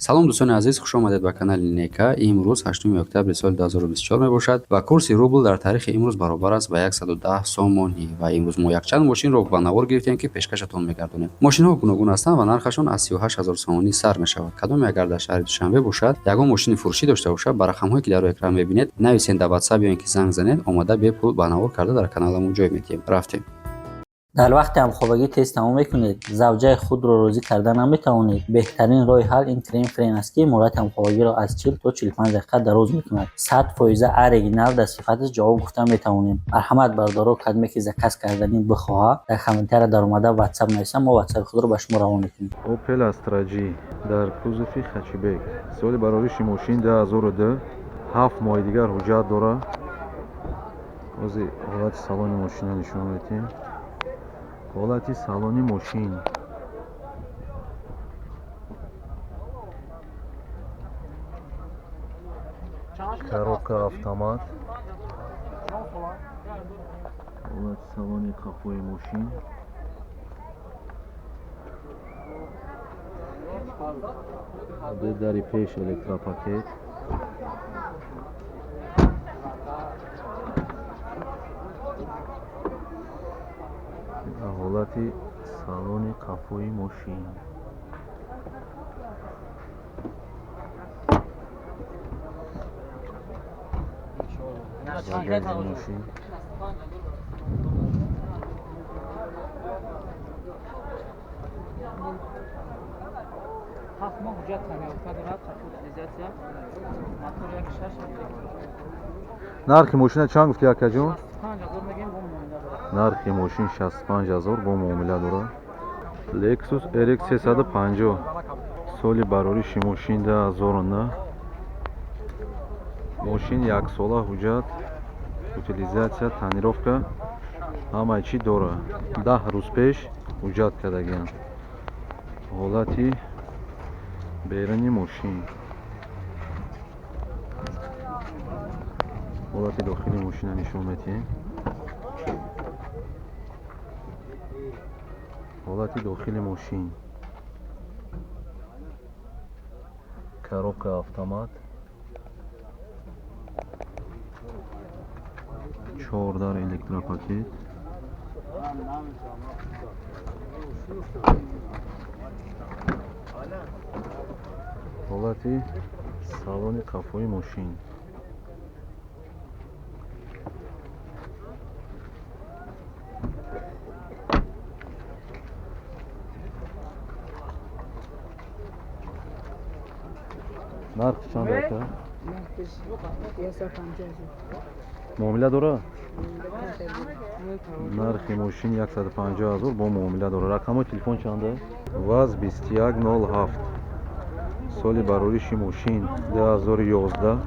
Салом, дӯстони азиз, хуш омадед ба канали Нека. Имрӯз 8 октябри соли 2024 мебошад ва курси рубл дар таърихи имрӯз баробар аст ба 110 сомонӣ. Ва имрӯз мо якчанд мошинро ба навор гирифтем, ки пешкашатон мегардонем. Мошинҳо гуногун ҳастанд ва нархашон аз 38 ҳазор сомонӣ сар мешавад. Кадоме агар дар шаҳри Душанбе бошад, ягон мошини фурӯшӣ дошта бошад, ба рақамҳое, ки дар рӯи экран мебинед, нависед дар ватсап ё ин ки занг занед, омада бепул ба навор карда дар каналамон ҷой медиҳем. Рафтем. Дар вақти ҳамхобагӣ тез тамом мекунед, завҷаи худро розӣ карда наметавонед. Беҳтарин роҳи ҳал ин крем Френ аст, ки муҳлати ҳамхобагиро аз 40 то 45 дақиқа дароз мекунад. 100 фоиза оригинал, дар сифаташ ҷавоб гуфта метавонем. Марҳамат, бародаро, кадоме ки заказ карданӣ бихоҳад, дар комментария даромада ватсап нависам, мо ватсапи худро ба шумо равон мекунем. Opel Astra G дар кузови хэтчбек, соли барориши мошин 2002, 7 моҳи дигар ҳуҷҷат дорад. Ҳозир ҳолати салони мошина нишон медиҳем. Ҳолати салони мошин: коробка автомат. Ҳолати салони қафои мошин. Ду дари пеш электропакет. Ҳолати салони қафои мошин. Багажи мошин. 7 моҳ ҳуҷҷат тонировка дорад, утилизация, мотор 1,6. Нархи мошина чанд гуфти, акаҷон? 65 ҳазор мегем, бо муомила дорад. Нархи мошин 65 ҳазор, бо муомила дорад. Lexus RX 350, соли барориши мошин 2009, мошин яксола ҳуҷҷат, утилизация, тонировка, ҳамаи чӣ дорад. 10 рӯз пеш ҳуҷҷат кардагианд. Ҳолати беруни мошин. Ҳолати дохили мошина нишон медиҳем. Ҳолати дохили мошин: коробка автомат, чор дар электропакет. Ҳолати салони қафои мошин. Нархи чанд, ака? Муомила дорад? Нархи мошин 150 ҳазор, бо муомила дорад. Рақамҳои телефон чанда? ВАЗ 2107, соли барориши мошин 2011,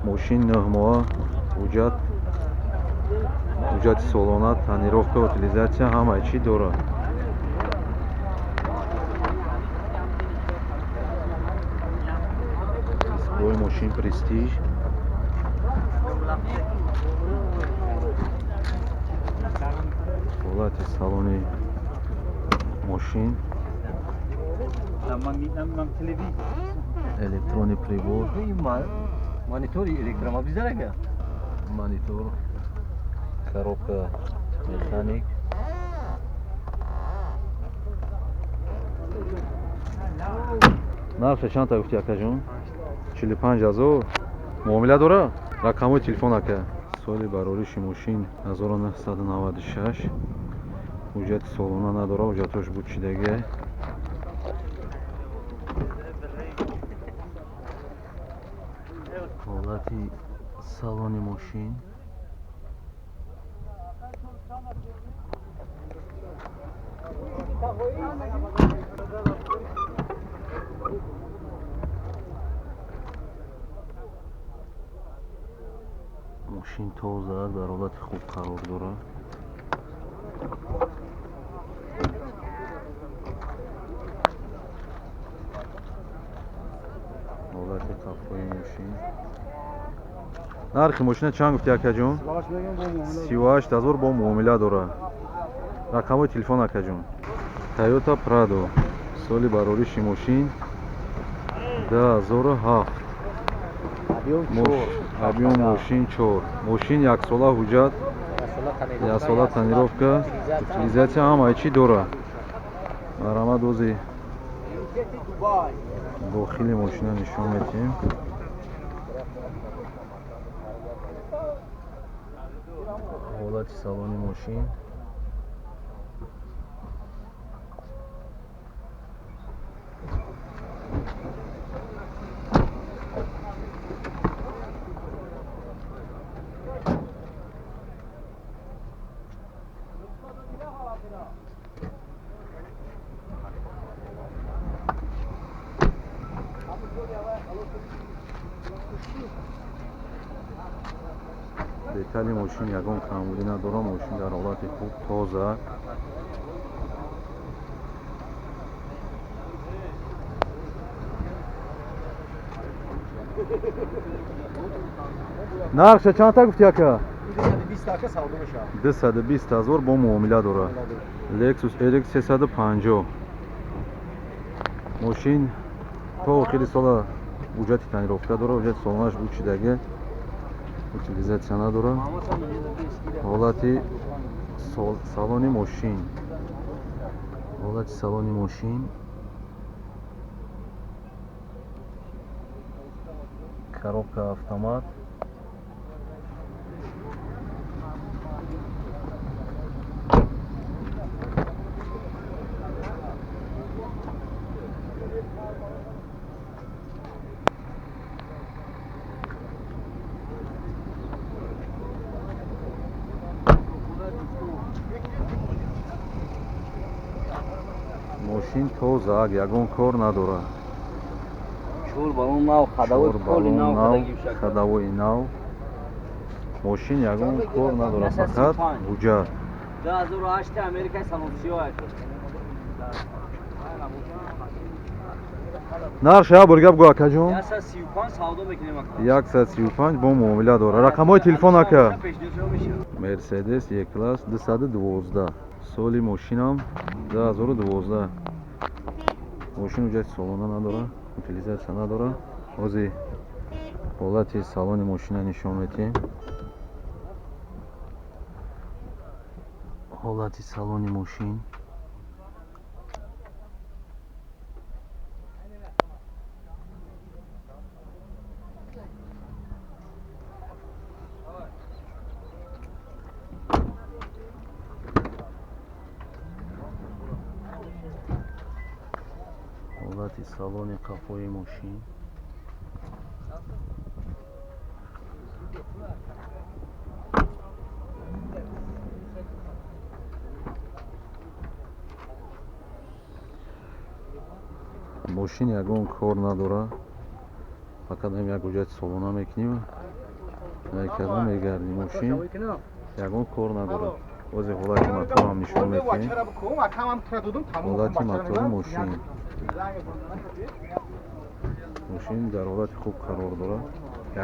мошин 9 моҳа ҳуҷҷат, ҳуҷҷати солона, тонировка, утилизация, ҳамаи чӣ дорад. Дискҳои мошин Престиж. Ҳолати салони мошин: электронный прибор. Монитори электромобил. Монитор, коробка механик. Нархша чанд та гуфти, акаҷон? 45 ҳазор, муомила дорад. Рақамҳои телефон, ака? Соли барориши мошин 1996, ҳуҷҷати солона надорад, ҳуҷҷатҳош буд шидагиа. Ҳолати салони мошин. Мошин тоза, дар ҳолати хуб қарор дорад. Ҳолати қафои мошин. Нархи мошина чанд гуфти, акаҷон? 38 ҳазор, бо муомила дорад. Рақамҳои телефон, акаҷон? Тойота Прадо, соли барориши мошин 2007. Объём мошин 4. Мошин яксола ҳуҷҷат, яксола тонировка, утилизация ҳамаи чӣ дора. Марҳамат, ози дохили мошина нишон медиҳем. Ҳолати салони мошин. Детали мошин ягон камбудӣ надора. Мошин дар ҳолати хуб, тоза. Нархша чандта гуфти ака? 220 ҳазор бо муомила дора. Lexus RX 350. Мошин то охири сола ҳуҷҷати тонировка дора, ҳуҷҷати солонааш учидаги, утилизация надора. Ҳолати салони мошин. Ҳолати салони мошин. Коробка автомат. Мошин тоза, ягон кор надора. Чор баллон нав, ходовой нав. Мошин ягон кор надора, фақат ҳуҷҷат. 2008 Америкаи салонсиё. Нархша як бор гап гӯ акаҷон. 135 савдо мекунем ака. 135 бо муомила дора. Рақамҳои телефон ака. Mercedes E-класс 212. Соли мошинам 2012. Мошин ҳуҷҷати солона надора, утилизация надора. Ҳозир ҳолати салони мошина нишон медиҳем. Ҳолати салони мошин. Ҳолати салони қафои мошин. Мошин ягон кор надора, фақат ҳам як ҳуҷҷати солона мекунем, накарда мегардем. Мошин ягон кор надора. Ози ҳолати моторам нишон медиҳем. Ҳолати мотори мошин. Мошин дар ҳолати хуб қарор дорад,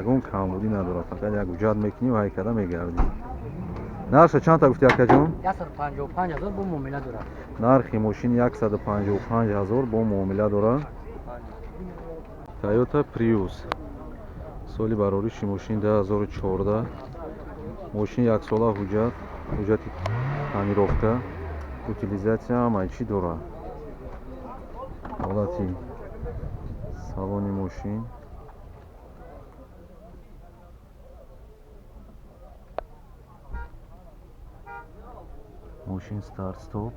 ягон камбудӣ надорад, фақат як ҳуҷҷат мекунӣ ва ҳайкада мегардӣ. Нархша чандта гуфти акаҷон? 155 ҳазор бо муомила дорад. Нархи мошин 155 ҳазор бо муомила дорад. Toyota Prius. Соли барориши мошин 2014. Мошин яксола ҳуҷҷат, ҳуҷҷати тонировка, утилизация ҳамаи чӣ дорад. Ҳолати салони мошин. Мошин старт-стоп,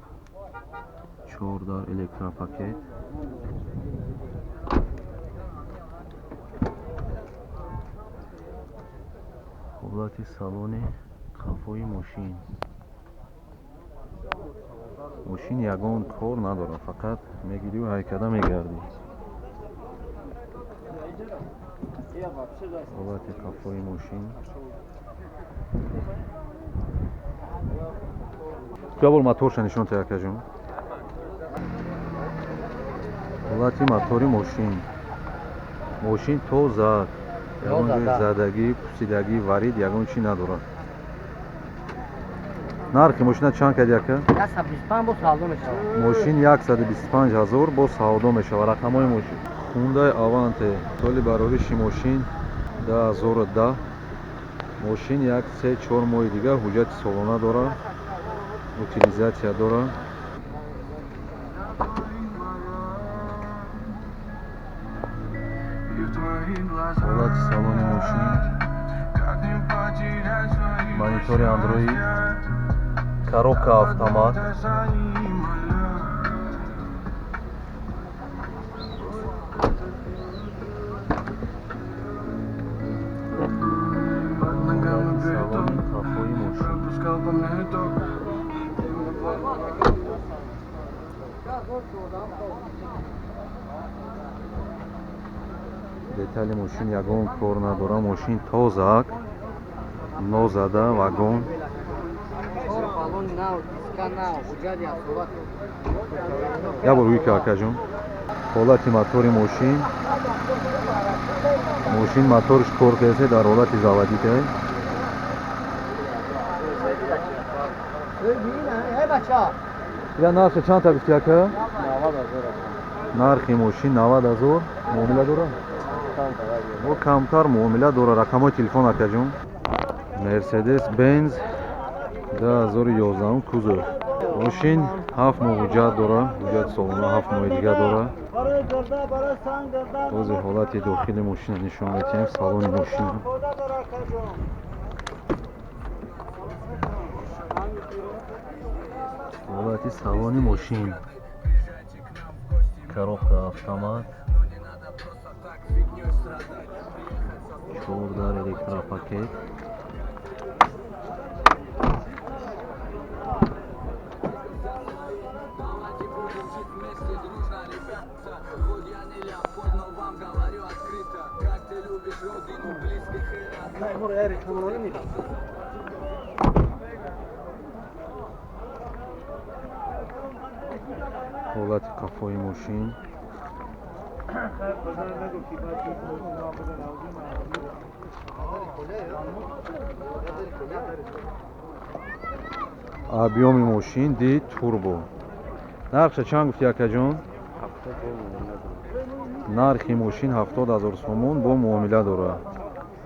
4 дар электропакет. Ҳолати салони қафои мошин. Мошин ягон кор надорад, фақат мегирию ҳайкада мегардӣ. Ҳолати қафои мошин. Ябор моторша нишон та акаҷон. Ҳолати мотори мошин. Мошин тоза, ягон ҷои задагӣ, пусидагӣ, варид ягон чӣ надорад. Нархи мошина чанд кади ака? 125 бо савдо мешавад. Мошин 125 ҳазор бо савдо мешавад. Рақамҳои мошин. Hyundai Avante соли барориши мошин 2010. Мошин як 3-4 моҳи дигар ҳуҷҷати солона дорад, утилизатсия дорад. Ҳолати салони мошин, монитори Android, коробка автомат. Салони қафои мошин. Детали мошин ягон кор надора. Мошин тозак, нозада, вагон. Як бор гӯй ки акаҷон. Ҳолати мотори мошин. Мошин моторш кор кардааст, дар ҳолати заводикай. Я нархи чанд та гуфти ака? Нархи мошин 90 000. Муомила дора? Бо камтар муомила дора. Рақамҳои телефон акаҷон. Mercedes Benz 2011 кузов. Мошин 7 моҳ ҳуҷҷат дора, ҳуҷҷати солона 7 моҳи дигар дора. Бози ҳолати дохили мошина нишон медиҳем, салони мошина. Ҳолати салони мошин. Коробка автомат. 4 дар электропакет. Ҳолати қафои мошин. Объёми мошин ди турбо. Нархша чанд гуфти акаҷон? Нархи мошин 70 000 сомон бо муомила дорад.